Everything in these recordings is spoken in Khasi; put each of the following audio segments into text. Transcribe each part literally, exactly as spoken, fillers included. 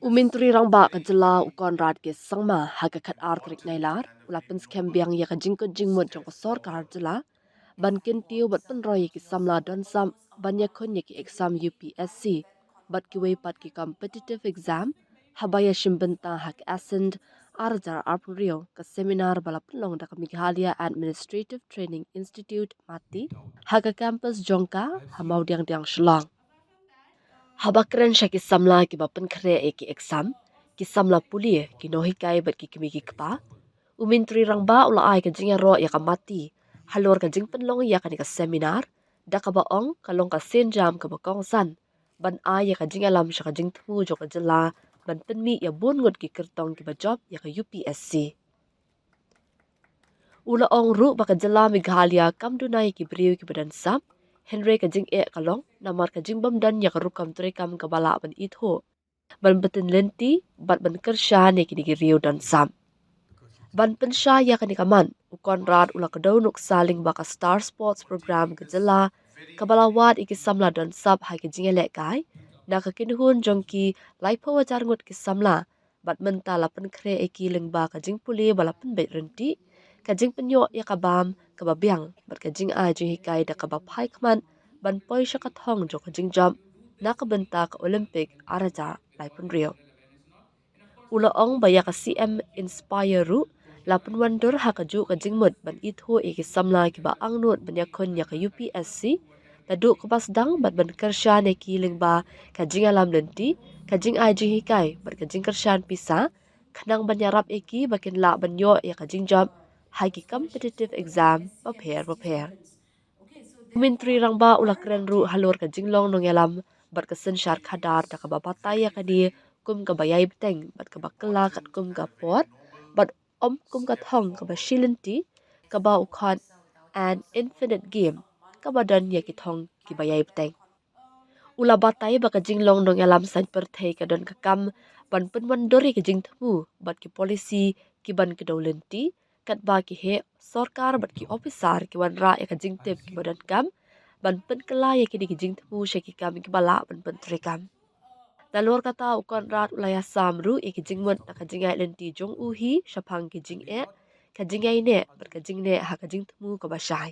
U Myntri Rangbah ka jylla u Conrad K Sangma ha ka khatar tarik Nailar u la pynskhem biang ïa ka jingkut jingmut jong ka sorkar jylla ban kyntiew bad pynroi ïa ki samla don sap ban ïakhun ïa ki exam U P S C bad kiwei pat ki competitive exam haba ïashim bynta ha ka ASCEND ar hajar arphew hynriew, ka seminar ba la pynlong da ka Meghalaya Administrative Training Institute, MATI, ha ka campus jong ka ha Mawdiangdiang, Shillong. Haba kren sha ki samla kiba pynkhreh ïa ki exam, ki samla pule, ki nonghikai bad ki kmie ki kpa, u Myntri Rangbah u la ai ka jingïaroh ïa ka MATI halor ka jingpynlong ïa kane ka seminar, da kaba ong ka long ka sienjam kaba kongsan ban ai ïa ka jingïalam sha ka jingthmu jong ka jylla ban pynmih ïa bun ngut ki kyrtong kiba jop ïa ka U P S C. U la ong ruh ba ka jylla Meghalaya kam duna ïa ki briew kiba don sap, hynrei ka jingeh ka long namar ka jingbym don ïa ka rukom treikam kaba lah ban ithuh ban pyntip lynti bad ban kyrshan ïa kine ki riew don sap. Ban pynshai ïa kane ka mat, u Conrad u la kdew nuksa lyngba ka Star Sports Program ka jylla kaba la wad ïa ki samla don sap ha ki jingïalehkai na ka kynhun jong ki laiphew hajar ngut ki samla, bad mynta la pynkhreh ïa ki lyngba ka jingpule ba la pynbeit ryntih, ka jingpynïoh ïa ka bam kaba biang bad ka jingai jinghikai da kaba phai khmat ban poi sha ka thong jong ka jingjop na ka bynta ka Olympic ar hajar laiphew hynriew. U la ong ba ïa ka C M Inspire ruh la pynwandur ha kajuh ka jingmut ban ithuh ïa ki samla kiba angnud ban ïakhun ïa ka U P S C, naduh kaba sdang bad ban kyrshan ïa ki lyngba ka jingïalam lynti, ka jingai jinghikai bad ka jingkyrshan pisa, khnang ban ïarap ïa ki ba kin lah ban ïoh ïa ka jingjop ha ki competitive exam bapher bapher. U Myntri Rangbah u la kren ruh halor ka jinglong nongïalam bad ka synshar khadar da kaba batai ïa kane kum kaba ïai bteng bad kaba kylla katkum ka por bad ym kum ka thong kaba shi lynti, kaba u khot An Infinite Game, kaba don ïa ki thong kiba ïai bteng. U la batai ba ka jinglong nongïalam saiñ pyrthei ka don ka kam ban pynwandur ïa ki jingthmu bad ki policy kiban kdew lynti, katba ki heh sorkar bad ki ophisar ki wanrah ïa ka jingtip kiba donkam ban pynkylla ïa kine ki jingthmu sha ki kam kiba lah ban pyntreikam. Nalor kata, u Conrad u la ïasam ruh ïa ki jingmut na ka jingai lynti jong u hi shaphang ki jingeh, ka jingai neh bad ka jingneh ha ka jingthmu kaba shai.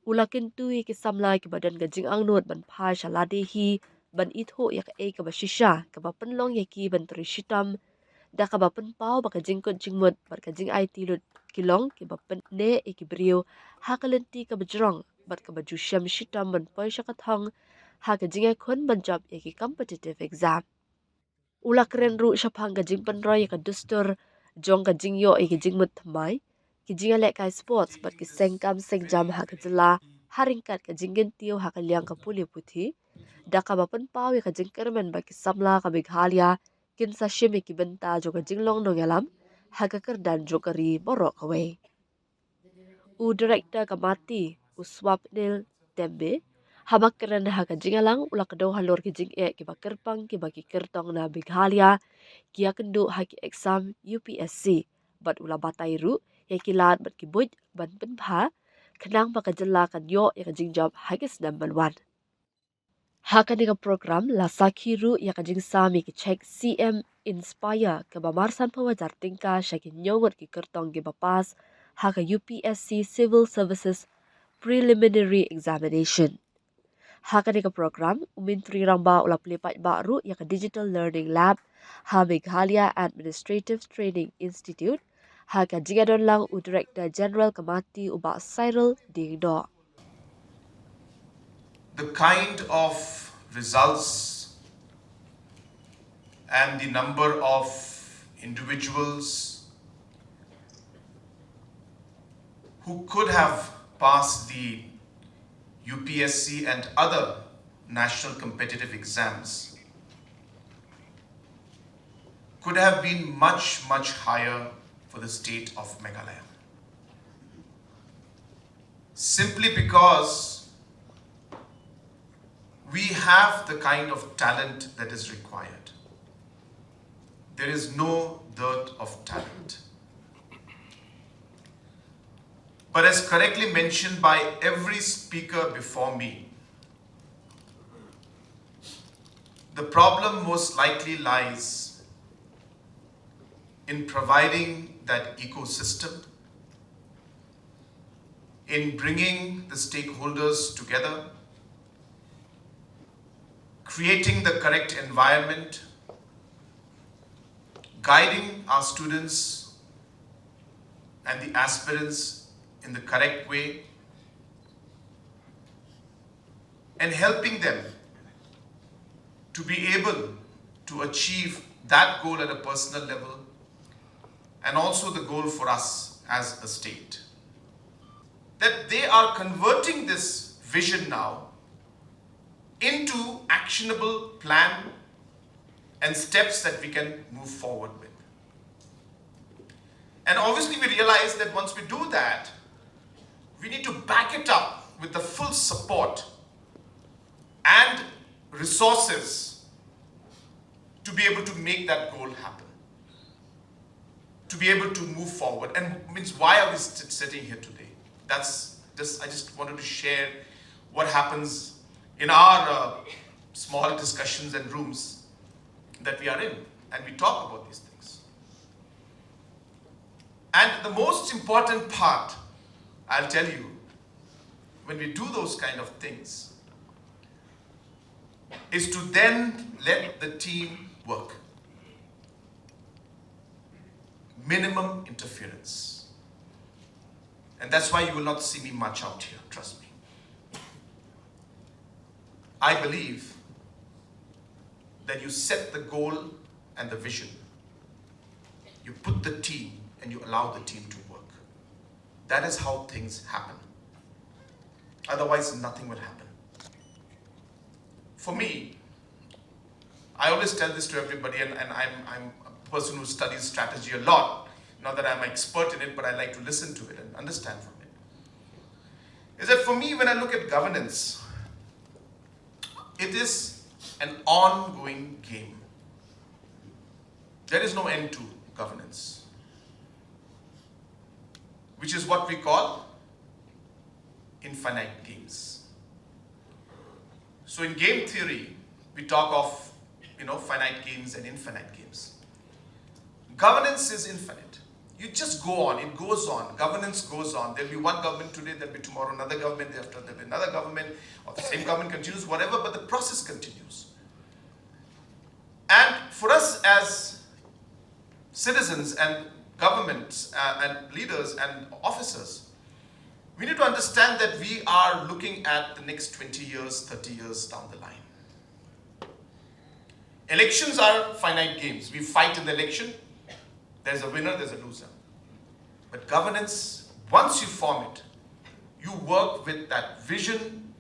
U la kyntu ïa ki samla kiba don ka jingangnud ban phai sha lade hi ban ithuh ïa kaei kaba shisha kaba pynlong ïa ki ban trei shitom, da kaba pynpaw ba ka jingkut jingmut bad ka jingaiti lut ki long kiba pynneh ïa ki briew ha ka lynti kaba jrong bad kaba ju shem shitom ban poi sha ka thong ha ka jingïakhun ban jop ïa ki competitive exam. U la kren ruh shaphang ka jingpynroi ïa ka dustur jong ka jingïoh ïa ki jingmut thymmai, ki jingïalehkai sports bad ki seng kam seng jam ha ka jylla, ha ryngkat ka jingkyntiew ha ka liang ka pule puthi, da kaba pynpaw ïa ka jingkyrmen ba ki samla ka Meghalaya kin sa shim ïa ki bynta jong ka jinglong nongïalam ha ka kyrdan jong ka ri baroh kawei. U Director ka MATI, u Swapnil Tembe, haba kren ha ka jingïalang, u la kdew halor ki jingeh kiba kyrpang kiba ki kyrtong na Meghalaya ki ïakynduh ha ki exam U P S C, bad u la batai ruh ïa ki lad bad ki buit ban pynbha, khnang ba ka jylla kan ïoh ïa ka jingjop ha ki snem ban wan. Ha kane ka program la sakhi ruh ïa ka jingsam ïa ki cheque C M Inspire kaba mar sanphew hajar tyngka sha ki hynñiew ngut ki kyrtong kiba pass ha ka U P S C Civil Services Preliminary Examination. Ha kane ka program, u Myntri Rangbah u la plie paidbah ruh ïa ka Digital Learning Lab ha Meghalaya Administrative Training Institute, ha ka jingïadon lang u Director General ka MATI, u Bah Cyril Diengdoh. The kind of results and the number of individuals who could have passed the U P S C and other national competitive exams could have been much, much higher for the state of Meghalaya. Simply because we have the kind of talent that is required. There is no dearth of talent. But as correctly mentioned by every speaker before me, The problem most likely lies in providing that ecosystem, in bringing the stakeholders together, creating the correct environment, guiding our students and the aspirants in the correct way, and helping them to be able to achieve that goal at a personal level and also the goal for us as a state. That they are converting this vision now into actionable plan and steps that we can move forward with. And obviously, we realize that once we do that, we need to back it up with the full support and resources to be able to make that goal happen, to be able to move forward. And means, why are we sit- sitting here today? That's just, I just wanted to share what happens in our uh, small discussions and rooms that we are in, and we talk about these things. And the most important part, I'll tell you, when we do those kind of things, is to then let the team work. Minimum interference. And that's why you will not see me much out here, trust me. I believe that you set the goal and the vision, you put the team, and you allow the team to work. That is how things happen. Otherwise, nothing will happen. For me, I always tell this to everybody, and, and I'm, I'm a person who studies strategy a lot. Not that I'm an expert in it, but I like to listen to it and understand from it. Is that for me, when I look at governance, it is an ongoing game. There is no end to governance, which is what we call infinite games. So in game theory, we talk of, you know, finite games and infinite games. Governance is infinite. You just go on, it goes on, governance goes on. There'll be one government today, there'll be tomorrow another government, thereafter there'll be another government, or the same government continues, whatever, but the process continues. And for us as citizens and governments uh, and leaders and officers, we need to understand that we are looking at the next twenty years, thirty years down the line. Elections are finite games. We fight in the election, there's a winner, there's a loser. But governance, once you form it, you work with that vision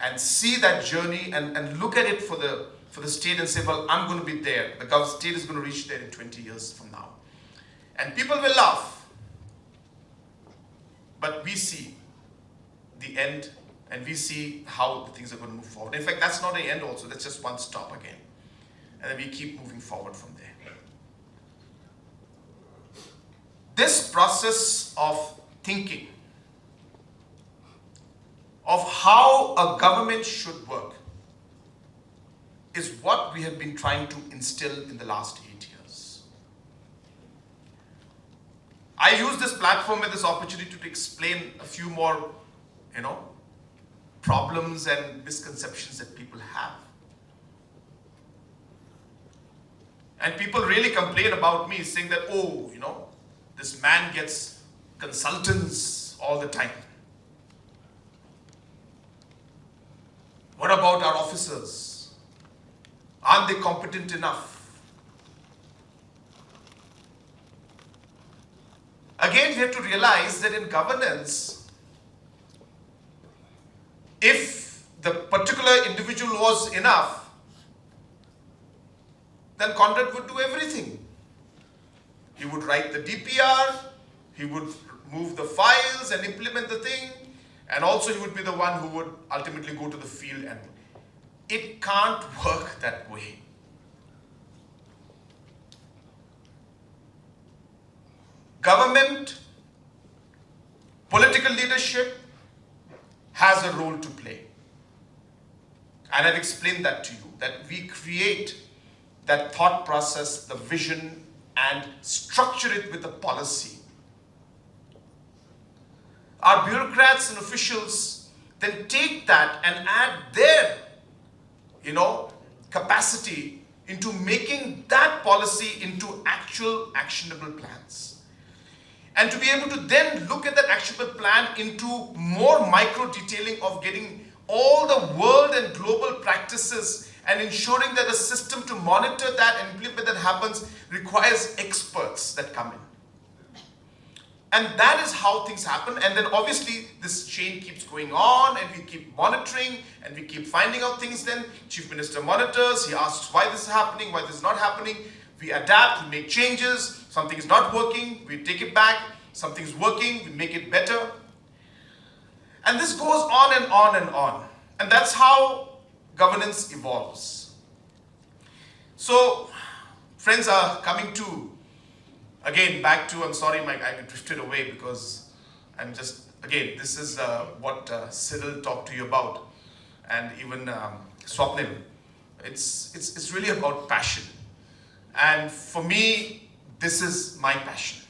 and see that journey and, and look at it for the, for the state and say, well, I'm going to be there. The gov- state is going to reach there in twenty years from now. And people will laugh. But we see the end and we see how the things are going to move forward. In fact, that's not the end also. That's just one stop again. And then we keep moving forward from there. This process of thinking, of how a government should work, is what we have been trying to instill in the last eight years. I use this platform and this opportunity to explain a few more, you know, problems and misconceptions that people have. And people really complain about me, saying that, oh, you know, this man gets consultants all the time. What about our officers? Aren't they competent enough? Again, we have to realize that in governance, if the particular individual was enough, then Conrad would do everything. He would write the D P R, he would move the files and implement the thing, and also he would be the one who would ultimately go to the field. And it can't work that way. Government, political leadership has a role to play. And I've explained that to you, that we create that thought process, the vision, and structure it with a policy. Our bureaucrats and officials then take that and add their, you know, capacity into making that policy into actual actionable plans. And to be able to then look at that actionable plan into more micro detailing of getting all the world and global practices and ensuring that the system to monitor that and implement that happens requires experts that come in. And that is how things happen. And then obviously, this chain keeps going on, and we keep monitoring and we keep finding out things. Then, Chief Minister monitors, he asks why this is happening, why this is not happening. We adapt, we make changes. Something is not working, we take it back. Something's working, we make it better. And this goes on and on and on. And that's how governance evolves. So, friends are coming to, again, back to, I'm sorry, Mike, I drifted away because I'm just, again, this is uh, what uh, Cyril talked to you about, and even um, Swapnil. It's, it's, it's really about passion. And for me, this is my passion.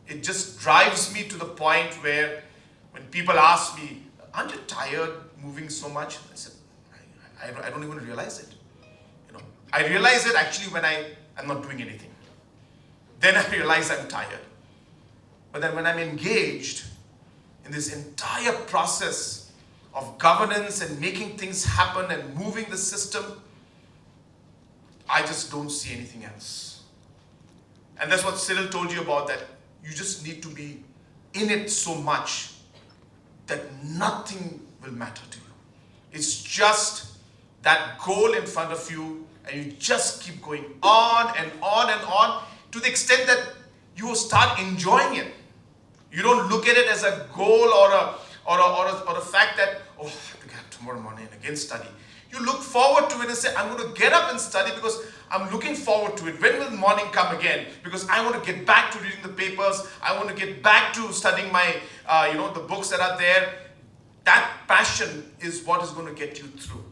It just drives me to the point where when people ask me, "Aren't you tired moving so much?" I said, I, I, I don't even realize it. You know, I realize it actually when I am not doing anything. Then I realize I'm tired. But then when I'm engaged in this entire process of governance and making things happen and moving the system, I just don't see anything else. And that's what Cyril told you about, that you just need to be in it so much that nothing will matter to you. It's just that goal in front of you, and you just keep going on and on and on to the extent that you will start enjoying it. You don't look at it as a goal or a or a, or a, or a fact that, "Oh, I have to get up tomorrow morning and again study." You look forward to it and say, "I'm going to get up and study because I'm looking forward to it. When will morning come again? Because I want to get back to reading the papers. I want to get back to studying my, uh, you know, the books that are there." That passion is what is going to get you through.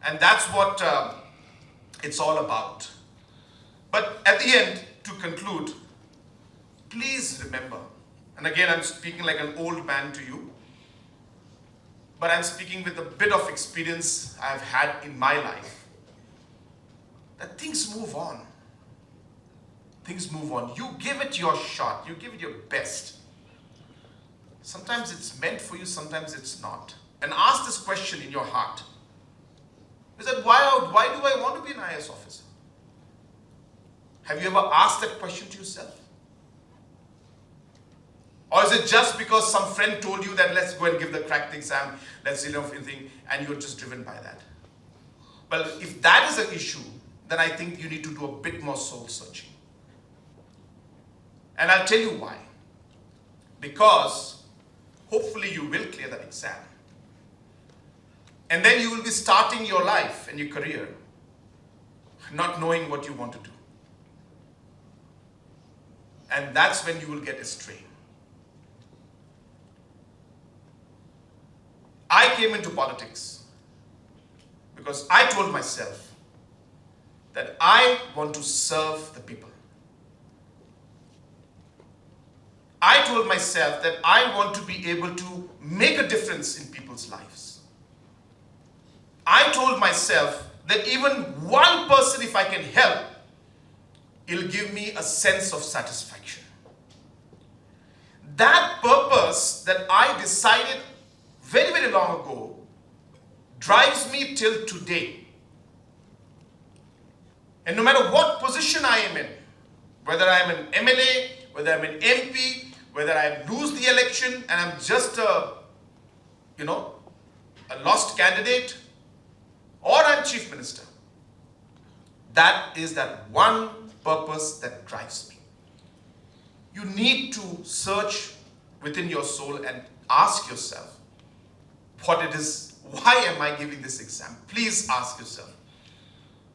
And that's what uh, it's all about. But at the end, to conclude, please remember, and again, I'm speaking like an old man to you, but I'm speaking with a bit of experience I've had in my life, that things move on. Things move on. You give it your shot, you give it your best. Sometimes it's meant for you, sometimes it's not. And ask this question in your heart, is that why, why do I want to be an I A S officer? Have you ever asked that question to yourself? Or is it just because some friend told you that, "Let's go and give the crack the exam, let's, you know, anything," and you're just driven by that? Well, if that is an issue, then I think you need to do a bit more soul searching. And I'll tell you why. Because hopefully you will clear that exam. And then you will be starting your life and your career not knowing what you want to do. And that's when you will get astray. I came into politics because I told myself that I want to serve the people. I told myself that I want to be able to make a difference in people's lives. I told myself that even one person, if I can help, it'll give me a sense of satisfaction. That purpose that I decided very, very long ago drives me till today. And no matter what position I am in, whether I am an M L A, whether I'm an M P, whether I lose the election and I'm just a, you know, a lost candidate, or I'm chief minister, that is that one purpose that drives me. You need to search within your soul and ask yourself what it is. Why am I giving this exam? Please ask yourself.